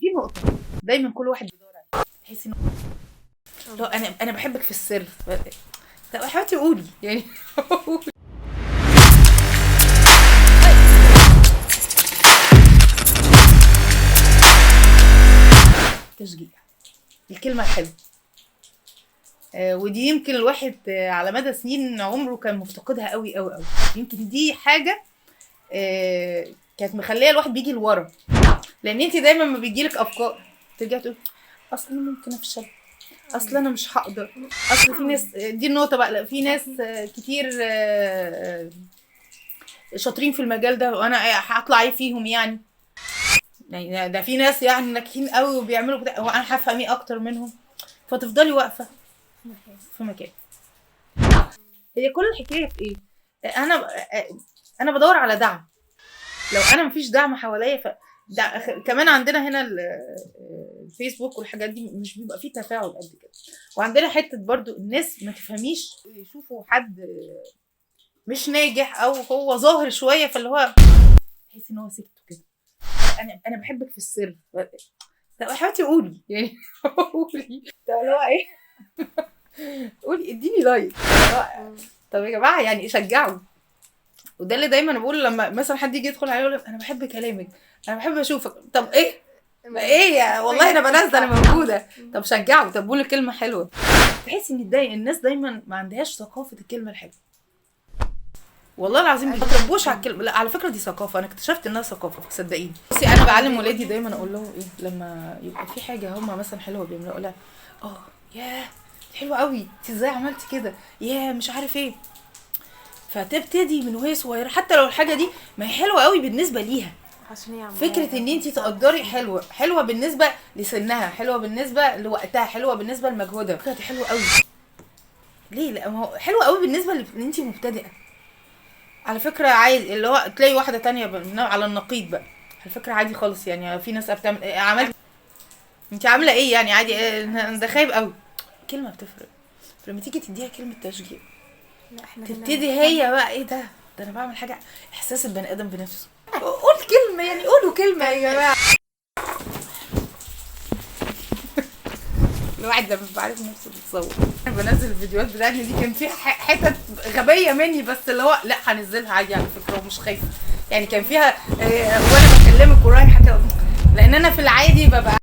في نقطة دايما كل واحد بيدور عليها، تحسي انه لا انا بحبك في السر. طب يا حبيبتي قولي يعني قولي. تشجيع، الكلمة الحلوة، ودي يمكن الواحد على مدى سنين عمره كان مفتقدها قوي قوي قوي. يمكن دي حاجة كانت مخليه الواحد بيجي لورا، لان انت دايما ما بيجيلك افكار ترجع تقول اصل انا ممكن افشل، اصل انا مش هقدر، اصل في ناس. دي النقطة بقى، لا في ناس كتير شاطرين في المجال ده وانا هطلع ايه فيهم يعني ده في ناس يعني ناجحين قوي وبيعملوا بتاع، وانا هفهم ايه اكتر منهم؟ فتفضلي واقفة في مكان. هي كل الحكاية في ايه؟ انا بدور على دعم. لو انا مفيش دعم حواليا كمان عندنا هنا الفيسبوك والحاجات دي مش بيبقى فيه تفاعل قد كده، وعندنا حتة برضو الناس ما تفهميش، يشوفوا حد مش ناجح او هو ظاهر شوية فاللي هو تحس ان هو سكته كده. انا بحبك في السر. طب يا حبيبتي قولي يعني قولي، طب اللي هو ايه قولي اديني like. طب يا جماعة يعني شجعوا. وده اللي دايما بقول لما مثلا حد يجي يدخل عليا يقول انا بحب كلامك، انا بحب اشوفك. طب ايه ما ايه يا والله انا بنزل، انا موجودة. طب شجعوا، طب قولوا كلمة حلوة. تحس ان الناس دايما ما عندهاش ثقافة الكلمة الحلوة. والله العظيم ما تربوش على الكلمة. لا على فكرة دي ثقافة، انا اكتشفت انها ثقافة صدقيني. بصي انا بعلم ولادي دايما اقول لهم ايه لما يبقى في حاجة هم مثلا حلوة بيعملوها، اقول لها اه ياه حلوة قوي، انت ازاي عملتي كده، ياه مش عارف ايه. فتبتدي من وهي صغيرة، حتى لو الحاجة دي ما هي حلوة قوي بالنسبة ليها، فكرة ان انت تقدري حلوة، حلوة بالنسبة لسنها، حلوة بالنسبة لوقتها، حلوة بالنسبة لمجهودها. فكرة دي حلوة قوي ليه؟ لا ما هو حلوة قوي بالنسبة ان انت مبتدئة. على فكرة عايز اللي هو تلاقي واحدة تانية على النقيض بقى، على فكرة عادي خالص يعني، في ناس بتعمل عملت انت عامله ايه يعني عادي، ده خايب قوي. كلمة بتفرق. فلما تيجي تديها كلمة تشجيع تبتدي هي بقى ايه ده انا بعمل حاجة. احساس البني ادم بنفسه. قول كلمة يعني، قولوا كلمة يا جماعة. الواحد لما بيبقى عارف نفسه بيتصور. انا بنزل الفيديوهات بتاعتي دي كان فيها حتت غبية مني، بس اللي هو لا هنزلها عادي على فكرة ومش خايفة يعني. كان فيها وانا بكلمك ورايحه، لان انا في العادي ببقى